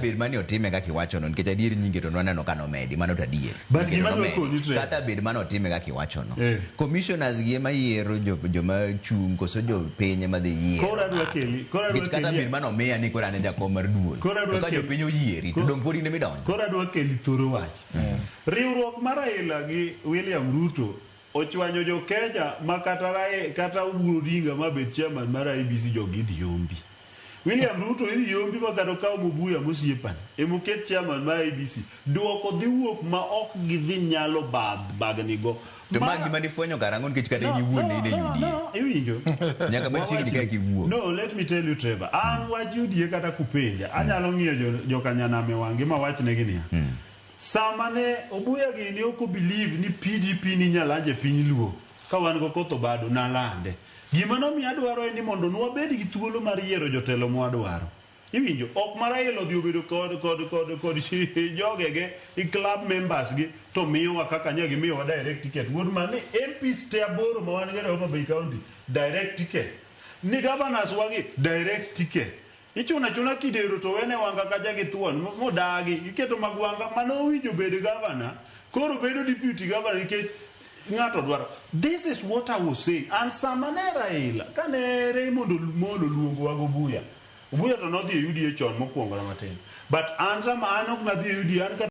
bed mani otime kaka iwachono, nikech adier nyinge to nwaneno ka nomedi, mano to adier. But Nyinge to gima dwa nomedi. koni, Trevor. Kata bed mane otime kaka iwachono. Eh. Commissioners gi ema yiero joma chung' koso jopiny ema dhi yiero Koro adwa ng'ato? keli- koro adwa Nikech kata keli- bed mane omiya ni koro an e jakom mar duol. Koro adwa To ka jopiny oyieri, to dong' pod in ema idonjo. Koro adwa keli thoro wach. Riwruok mar Raila gi William Ruto ochwanyo jo Kenya ma kata Oburu Odinga ma bed chairman mar IEBC jogi idhi yombi. William Ruto idhi yombi ma kata okaw Mubuya mosiepani emoket chairman mar IEBC. Duoko dhi wuok ma ok gidhi nyalo bagni go. To ma gima nifwenyo karang'o, nikech kata in iwuon ne in e UDA? No, iwinjo. Nyaka machiegni ka kiwuok. No, let me tell you, Trevor. An wach UDA kata kupenja, anyalo ng'iyo jokanyanam e wang'gi ma wachnegi niya. Sama ne Obuya gini ok believe ni PDP ni nyalanje piny Luo, ka wan go koth Obado nalande. Gima nomiyo adwaro en ni mondo nwabed gi thuolo mar yiero jotelo mwadwaro. Iwinjo, ok mar Raila odhi obedo kod jogege i club members gi to miyowa kaka nya gimiyowa direct ticket. Wuod man ni MPs te aboro ma wan godo e Homa Bay County direct ticket. Ni governors wagi direct ticket. Ichuno achuna Kidero to wene Wanga kacha gi thuon modagi iketo mag Wanga mane owinjo bed governor koro bedo deputy governor nikech ng'ato dwaro. This is what I was saying. And sama ne Raila kane Raymond Omolo luongowa go Obuya, Obuya to nodhi e UDA chon mokwongo na matin. But an sama an ok nadhi e UDA an kata